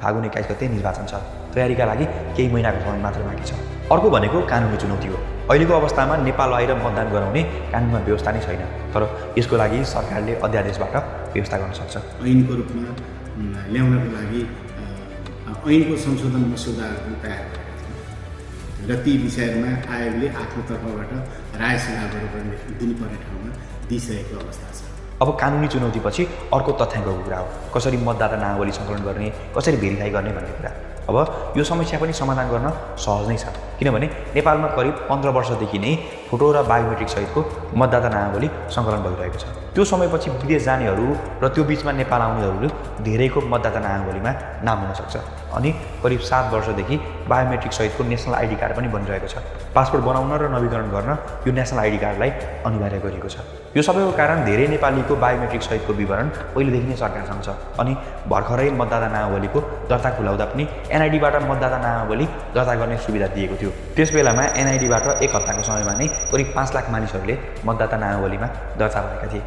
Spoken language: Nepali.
फागुन 21 गते निर्वाचन छ। तयारीका लागि केही महिनाको समय मात्र बाँकी छ। अर्को भनेको कानुनी चुनौती हो। अहिलेको अवस्थामा नेपाल बाहिर मतदान गराउने कानुनमा व्यवस्था नै छैन। तर यसको लागि सरकारले अध्यादेशबाट व्यवस्था गर्न सक्छ। ऐनको रूपमा ल्याउनको लागि ऐनको संशोधन मस्यौदाहरू तयार गरेका थिए र ती विषयहरूमा आयोगले आफ्नो तर्फबाट राय सुझाव दिनुपर्ने ठाउँमा दिइसकेको अवस्था छ। अब कानुनी चुनौतीपछि अर्को तथ्याङ्कको कुरा हो, कसरी मतदाता नामावली सङ्कलन गर्ने, कसरी भेरिफाई गर्ने भन्ने कुरा। अब यो समस्या पनि समाधान गर्न सहज नै छ, किनभने नेपालमा करिब 15 वर्षदेखि नै फोटो र बायोमेट्रिक सहितको मतदाता नामावली सङ्कलन भइरहेको छ। त्यो समयपछि विदेश जानेहरू र त्यो बिचमा नेपाल आउनेहरू धेरैको मतदाता नामावलीमा नाम हुन सक्छ। अनि करिब 7 वर्षदेखि बायोमेट्रिक सहितको नेसनल आइडी कार्ड पनि बनिरहेको छ। पासपोर्ट बनाउन र नवीकरण गर्न यो नेसनल आइडी कार्डलाई अनिवार्य गरिएको छ। यो सबैको कारण धेरै नेपालीको बायोमेट्रिक सहितको विवरण पहिलेदेखि नै सरकारसँग छ। अनि भर्खरै मतदाता नामावलीको दर्ता खुलाउँदा पनि एनआइडीबाट मतदाता नामावली दर्ता गर्ने सुविधा दिएको थियो। त्यस बेलामा एनआइडीबाट 1 हप्ताको समयमा नै करिब 5 लाख मानिसहरूले मतदाता नामावलीमा दर्ता भएका थिए।